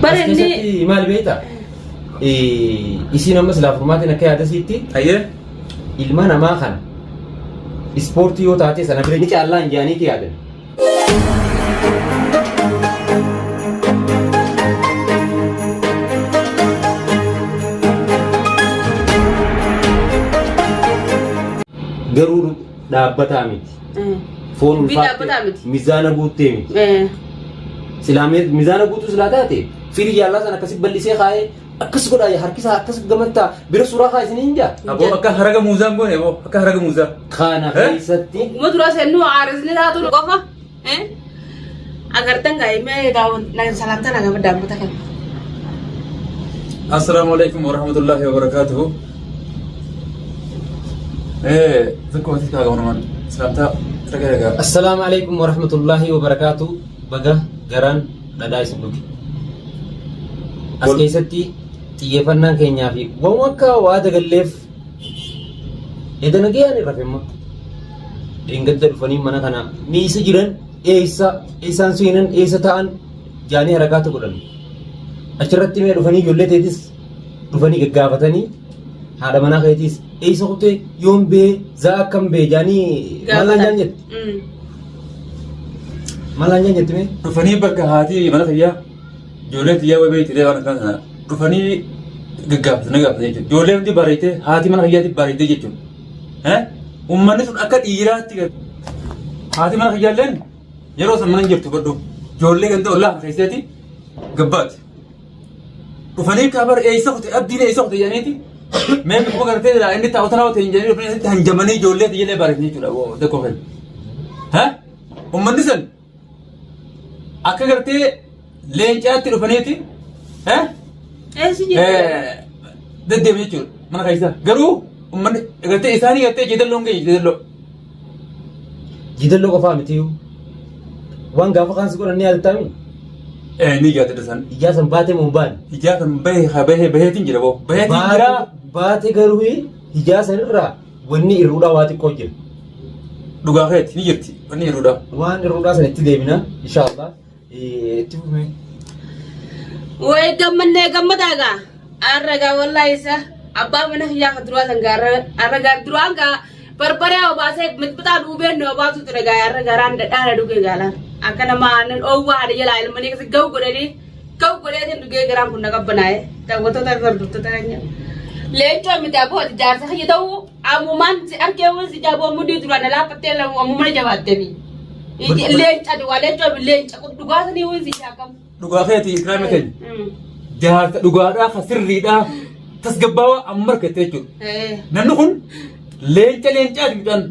Bara As inni keessatti maal beektaa? Isiin amma silaa furmaatiin akka yaada isiitti Hayyee. ilma namaa kana ispoortii yoo taate sana bira ni caallaan jaaniiti yaadan. Garuu dhaabbataa miti. Foon Dubbii dhaabbataa ulfaattee miti. mizaana guuttee miti. Silaa mizaana guutuu silaa taate firii jaallaa sana akkasi bal'isee kaa'ee akkas godhaa harkisaa akkas gamattaa bira suuraa kaa isiniin jaa. Aboo akka haraga muuzaan goone aboo akka haraga muuzaa. Kana Eh? keessatti Uma dura seennu aarisni taatu qofa. Agartan gaa himee salaamtaa nagaa daawwata kana. Assalaamu alaikum warahmatullahi wabarakatuhu. Tokko wasitti kaa gabanumaan salaamtaa raga ragaa. Assalaamu alaikum warahmatullahi wabarakaatu baga garaan dhadhaa isin dhuge. As keessatti xiyyeeffannaan keenyaa fi waan akka waa dagalleef eda nagayaan irra femma. Dheengadda dhufanii mana kana miisa jiran eessa eessaan seenan eessa ta'an jaanii harakaata godhan. Achirratti mee dhufanii ijoollee teetis dhufanii gaggaafatanii haadha manaa keetiis eessa kutee yoom bee za'a akkam bee jaanii maal jaan jette. Maal jaan jette mee? Dhufanii bakka haati mana kiyyaa ijoollee tiyyaa wayii beekti waan akkana sana dhufanii gaggaafatan na gaafatan jechuudha. Ijoollee hundi bareedee haati mana kiyyaatti bareedee jechuudha. Uummanni sun akka dhiiraatti haati mana kiyyaalleen yeroo san mana hin jirtu badhu ijoollee ganda ollaa kana keessatti gabbaati. Dhufanii kabar eessa kute abdiin eessa kute jedhaniiti mee kuma gartee jira inni taa'u tanaa ta'e hin jedhanii dhufanii asitti hanjamanii ijoollee tiyyalee bareedanii jechuudha tokko kennu. Uummanni sun akka gartee leencaatti dhufaniiti Eessi jirti? deddeebi jechuudha mana keessa. Garuu uummanni gartee isaanii gartee jeedalloon ga'e jeedalloo. Jeedalloo qofaa miti waan gaafa kaan si godhan ni yaadattaami. Ni yaadadha san. Ijaa san baatee moo hin baane? Ijaa kan bahee bahee baheetiin jira boo. Baheetiin jira. Baate garuu ijaa sanirraa Wanni irruudhaa waa xiqqoo jira. Dhugaa keeti ni jirti wanni irruudhaa. Waan irruudhaa sana itti deebina inshaallah. Itti fufee. Way gammannee gammadaa gaa. Arra gaa wallaahi isa abbaa mana kiyyaa kan duraa san gaa arra gaa duraan gaa barbaree obaasee mixmixaa duubeen nu obaasu ture gaa arra garaan dhadhaana dhugee gaalaan. Akka nama aannan oowwaa haadha jalaa ilmanii keessa ga'u godhanii Ga'u godheetiin dhugee garaan kun na qabbanaa'e. Daawwattoota fi hordoftoota keenya. Leencoo miti aboo ati jaarsa kiyya ta'uu ammumaan si arkee waan si jaaboo mudii duraan na laaffattee ammumana jabaattemi. Leenca duwwaa leencoo leenca dhugaa sanii waan si jaakamu. Dhugaa keeti ikraame keenya. Jaarsa dhugaadhaa ka sirriidhaa tasgabbaawaa amma argatte jechuudha. Namni kun leenca leencaati mucaan.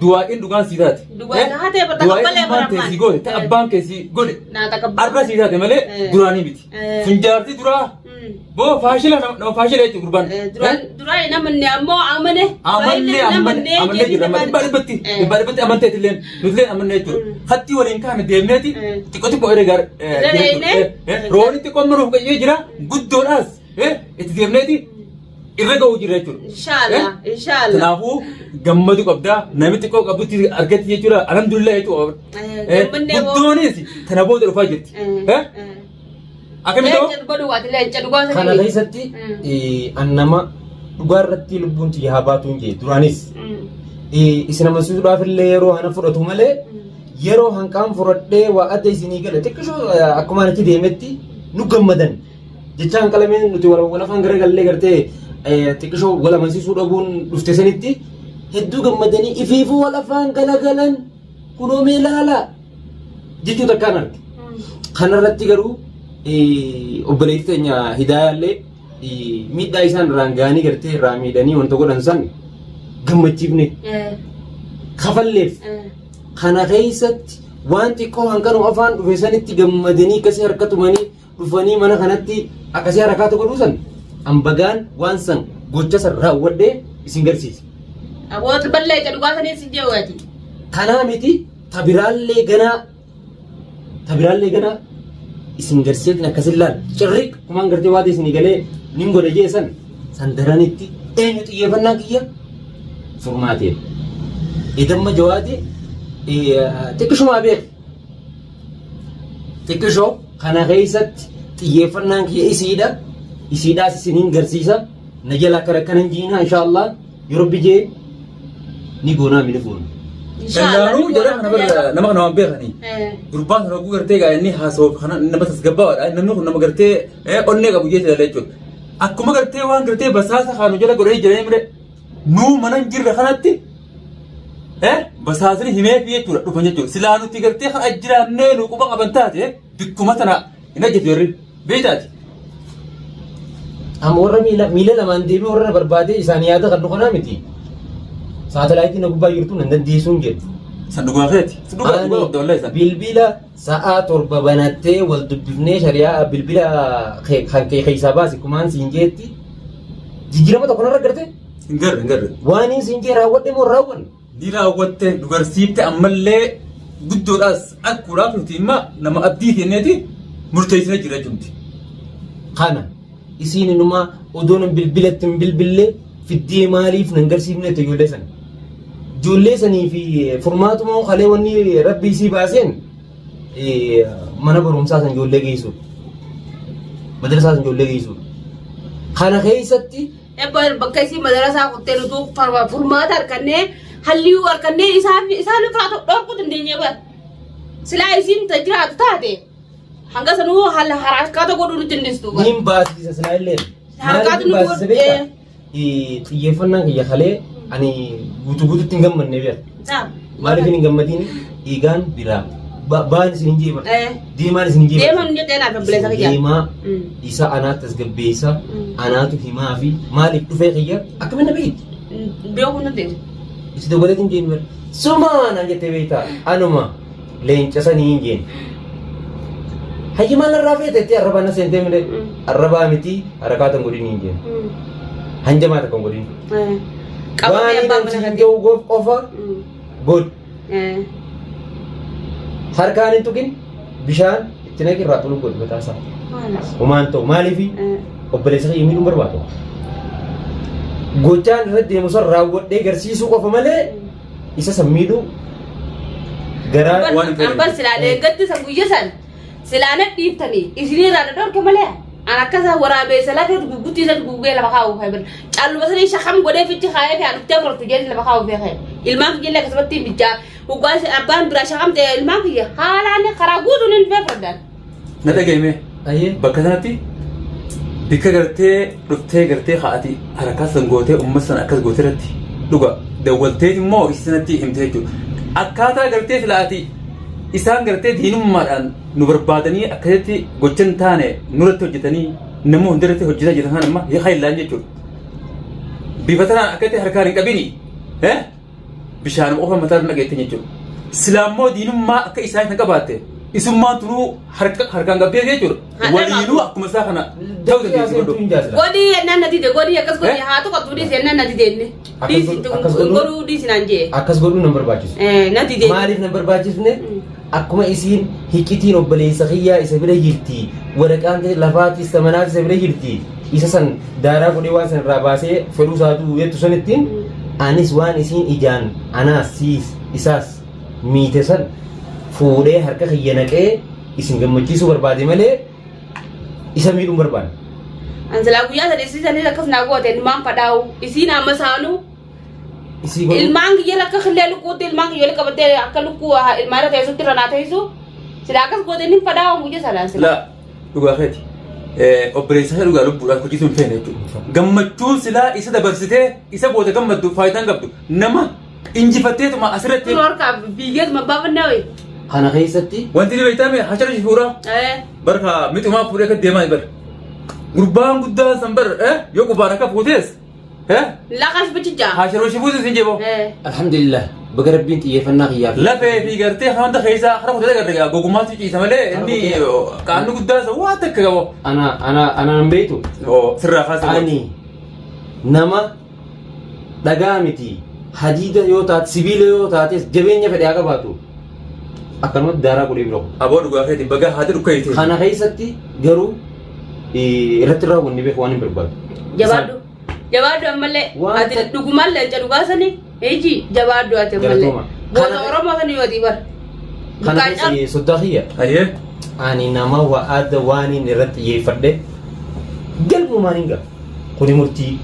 Du'aa'iin dhugaan sii taate. Du'aa taatee bakka Du'aa'iin qabbalee abbaan kee barammaan. sii godhe, ta abbaan kee sii godhe. Naa taqabbalee. Arra sii taate malee duraanii miti. Sun jaartii duraa boo faashila nama faashila jechuun gurbaan. Duraan hin amanne ammoo amane. Amanne amanne amanne jirra amma dhibbaa dhibbatti dhibbaa dhibbatti amanteeti illeen nuti illeen amanne jechuudha. Hattii waliin kaane deemneeti xiqqoo xiqqoo erga rooni xiqqoo amma nuuf qayyee jira guddoodhaas itti deemneeti irra ga'uu jira jechuudha. Inshallah, inshallah. Kanaafuu gammadu qabda namni xiqqoo qabdutti argatti jechuudha alhamdulillah jechuudha. Gammannee boo. Guddoonis tana booda dhufaa jirti. Akkamitti ta'u? Leenca dhugaa dhugaati leenca dhugaa Kana sanii. keessatti an nama dhugaa irratti lubbuun tiyya haa baatuun jee duraanis isin amansiisuudhaaf illee yeroo hana fudhatu malee yeroo hanqaan fudhadhee waa adda isinii gale xiqqishoo akkumaan achi deemetti nu gammadan. Jechaan qalameen nuti wal wal afaan garagallee gartee xiqqishoo wal amansiisuu dhabuun dhufte sanitti hedduu gammadanii ifiifuu wal afaan galagalan kunoo mee laala jechuu takkaan arge. Kanarratti garuu obboleettii teenya Hidaayaallee miidhaa isaan irraan ga'anii gartee irraa miidhanii wanta godhan san gammachiifne kafalleef. Kana keessatti waan xiqqoo hanqanuu afaan dhufe sanitti gammadanii akkasii harka tumanii dhufanii mana kanatti akkasii harakaata godhuu san an bagaan waan san gocha san raawwadhee isin garsiise. Abooti balleessa dhugaa sanii si jeewati. Kanaa miti tabiraallee ganaa tabiraallee ganaa isin garsiiseetiin akkasin laal cirriq kumaan gartee waata isinii galee nin godha jee san san daranitti eenyu xiyyeeffannaa kiyya furmaatee. Idamma jawaati xiqqishumaa beek. Xiqqishoo kana keessatti Xiyyeeffannaan kiyya isiidha. Isiidhaas isiniin garsiisa. Na jala akka rakkana hin jiinaa inshaallah. Yoo rabbi jee ni goonaa mi ni goona. Dallaanuu jara kana bara nama kana waan beekanii. Gurbaan sana oguu gartee gaa inni haasawuuf kana nama tasgabbaa'aadha. Namni kun nama gartee onnee qabu jecha dhala jechuudha. Akkuma gartee waan gartee basaasa kaanu jala godhanii jiranii mire nuu mana hin jirre kanatti basaasni himeefi jechuudha dhufan jechuudha. Silaa nuti gartee kan ajjiraannee nu quba qaban taate bikkuma tana hin hojjetu jarri. Beektaati. Amma warra miila miila lamaan deemee warra na barbaadee isaan yaada kan kanaa miti. Saatalaayitii na gubbaa jirtu nan dandeessuun jedhu. San dhugaa keeti. San dhugaa dhugaa qabda wallahi san. Bilbila sa'aa 7 banattee wal dubbifnee shari'aa bilbila kan kee keessaa baasi kumaan siin jeetti jijjiirama tokko narra garte. Hin garre hin garre. Waan hin siin jee raawwadhe moo raawwanne? Ni raawwatte nu garsiifte ammallee guddoodhaas arguudhaaf nuti imma nama abdii kenneeti murteessine jira jechuudha. Kana isiin inumaa odoo nan bilbilatti hin bilbille fiddee maaliif nan garsiifne jette ijoollee sana. Ijoollee sanii fi furmaatuma kalee wanni rabbi isii baaseen mana barumsaa san ijoollee geessuudha. Madrasaa san ijoollee geessuudha. Kana keessatti Ebba bakka isii madarasaa kuttee nutuu furmaata harkannee halliyuu harkannee isaan isaan irraa dhorkuu dandeenye bar. Silaa isiin ta jiraatu taate hanga sanuu haala harakaata godhuu nutti hin dhiistu bar. Niin baasisa silaa illee. Harakaatu Maaliif nu baasisa beektaa? Xiyyeeffannaan kiyya kalee ani guutuu guututti hin gammanne beeka. Maaliif hin gammadin dhiigaan biraa. Baan isin hin jeeban. Deemaan isin hin jeeban. Deemaan jettee naaf obboleessa kiyya. Deemaa isa anaa tasgabbeessa anaatu himaa fi maaliif dhufee kiyya akkamiin na beekti? Beekuu hin dandeessu. Isi dogaleetiin jeen bara. Sumaa naan jettee beektaa anuma leenca sanii hin jeen. Hayyi maal narraa feete jettee arrabaa na seentee malee arrabaa miti harakaata hin godhin hin jeen. Hanjamaa takka hin godhin. Qabamee Waan abbaa inni mana siin kan jedhu goof qofa godhi. Harkaan hin tuqin bishaan itti naqi irraa xuluu godhi mataa isaa. Homaan ta'u maaliifi obboleessa kiyya miidhuun barbaadu. Gochaan irra deemu san raawwadhee garsiisuu qofa malee isa san miidhuu garaa Waan hin fedhe. Ambar silaa deeggatti san guyya san silaa na dhiiftanii isinirraa na dhorke malee an akkasa waraabeessa lafee guggutti isa guggee lafa kaa'u fayyadan calluma sanii shakam godhee fichi kaayee fi aduftee fudhatu jedhee lafa kaa'u fayyadan ilmaan kiyya akkasumatti mijjaa hoggaa abbaan biraa shakam ta'e ilmaan kiyya haalaan karaa guutuun hin dhufee fudhadhaan. Na dhaga'ime Ayyee. bakka sanatti bikka gartee dhuftee gartee haati harkaa san gootee uummata sana akkas gootee irratti dhuga dawwalteet immoo isa sanatti himte jechuudha. Akkaataa gartee filaati isaan gartee diinummaadhaan nu barbaadanii akkasitti gocha hin taane nurratti hojjetanii nama hundarratti hojjetaa jiran kana amma yaa illaan jechuudha. Bifa tanaan akkatti harkaan hin qabini. Bishaanuma qofa mataa irra dhageettan jechuudha. Silaa immoo diinummaa akka isaan kan qabaatte isummaan tunuu harka harkaan qabdee jechuudha. Waliinuu akkuma isaa kana ta'uu dandeessi godhu. Godhii ennaan na dide godhii akkas godhii haa tuqattu dhiisi ennaan na dide inni. Dhiisi Akkas godhuu- godhuu dhiisi naan jee. Akkas godhuun nan barbaachisu. Na dide. Maaliif nan barbaachisne? Akkuma isiin hiccitiin obboleessa kiyyaa isa bira jirti, waraqaan lafaatis ta manaatis isa bira jirti, isa san daaraa godhee waan san irraa baasee fedhuu isaatu jettu sanittiin anis waan isiin ijaan anaas siis isaas miite san fuudhee harka kiyya naqee isin gammachiisuu barbaade malee isa miidhuu hin barbaanne. An silaa guyyaa sadii isii sanis akkas naa goote ilmaan fadhaa'u isiin amma saanuu Isii godhuu. Ilmaan kiyya akka killee lukkuutti ilmaan kiyya walitti qabattee akka lukkuu ilmaan irra teessutti irra naa teessu. Sila akkas goote inni fadhaa guyya sanaan sila. Laa dhugaa keeti. Obboleessa isaa dhugaa lubbuudhaan hojjetu hin feene jechuudha. Gammachuun silaa isa dabarsitee isa booda gammaddu faayidaan qabdu nama injifatteetuma asirratti Tun harkaa biyyeetuma baafannaa wayi. Kana keessatti wanti ni beektame hachara fuura barka mixumaa fuudhee akka deemaa bar. Gurbaan guddaan san bar yoo qubaan akka fuutees Laqas bichichaa. Haasharoo shibuutu isin jeboo. Alhamdulillah baga rabbiin xiyyeeffannaa kiyyaaf. Lafee fi gartee hunda keessaa hara kutee agarre gaa gogumaatu ciisa malee inni qaamni guddaa isa waa takka qabo. Ana ana ana nan beektu. Oo sirraa kaasa. Ani nama dhagaa miti hadiida yoo taate sibiila yoo taates jabeenya fedhe haa qabaatu akkanumatti daaraa godhee bira kuta. Aboo dhugaa keeti baga haati dhukkayte. Kana keessatti garuu irratti raawwanni beeku waan hin barbaadu. Jabaadhu. Jabaadhu ammallee. Waan Ati dhugumaan leenca dhugaa sani. Iji jabaadhu ati ammallee. Galatooma. Goota Oromoo sani yoo ati bar. Kana Dukaan keessa soddaa kiyya Ayyee. Ani nama wa'aada waaniin irratti xiyyeeffadhe galmumaan hin ga'a. Kuni murtii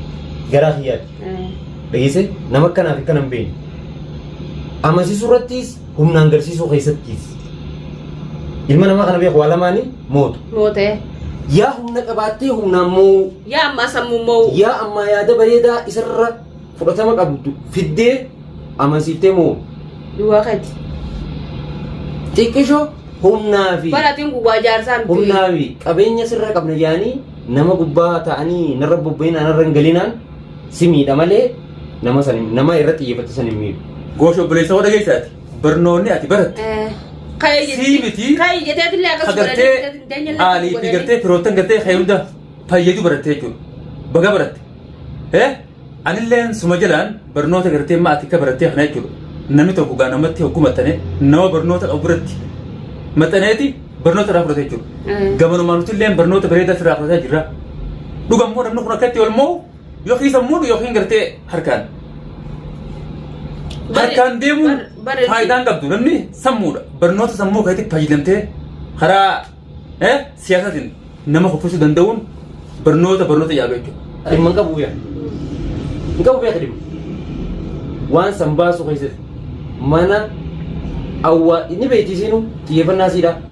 garaa kiyyaati. Dhageesse nama akkanaa fi akkana hin beekne. Amansiisuu irrattis humnaan garsiisuu keessattis. Ilma namaa kana beeku waa lamaanii mootu. Mootee. Yaa humna qabaattee humnaan moo'uu. Yaa ammaa sammuu moo'uu. Yaa ammaa yaada bareedaa isarra fudhatama qabdu fiddee amansiiftee moo'u. Duwwaa keeti. Xiqqishoo humnaa fi Baratiin gubbaa jaarsaa miti. humnaa fi qabeenya sirra qabna yaanii nama gubbaa ta'anii narra bobba'inaan narra hin galinaan si miidha malee nama san nama irratti xiyyeeffate san hin miidhu. Goosha obboleessa hoo dhageessaati. Barnoonni ati baratte. Sii miti. Ka'ee jetteetillee akkas Agartee aalii fi gartee firoottan gartee kee hunda fayyadu baratte jechuudha. Baga baratte. Eh? Anilleen suma jalaan barnoota gartee amma ati akka barattee kana jechuudha. Namni tokko gaa namatti hogguu maxxanee nama barnoota qabu biratti maxxaneeti barnoota irraa fudhate jechuudha. Gamanumaan nuti illeen barnoota bareedaa sirraa fudhataa jirra. Dhuga immoo namni kun akkatti ol mo'u yookiin sammuun yookiin gartee harkaan. Harkaan deemuun faayidaan qabdu namni sammuudha. Barnoota sammuu keetti fayyadamtee karaa siyaasaatiin nama kuffisuu danda'uun barnoota barnoota yaalu jechuudha. Dhimma hin qabu beeka. Hin qabu beeka dhimma. Waan san baasuu keessatti mana awwaa inni beekti isiinuu xiyyeeffannaa siidhaa.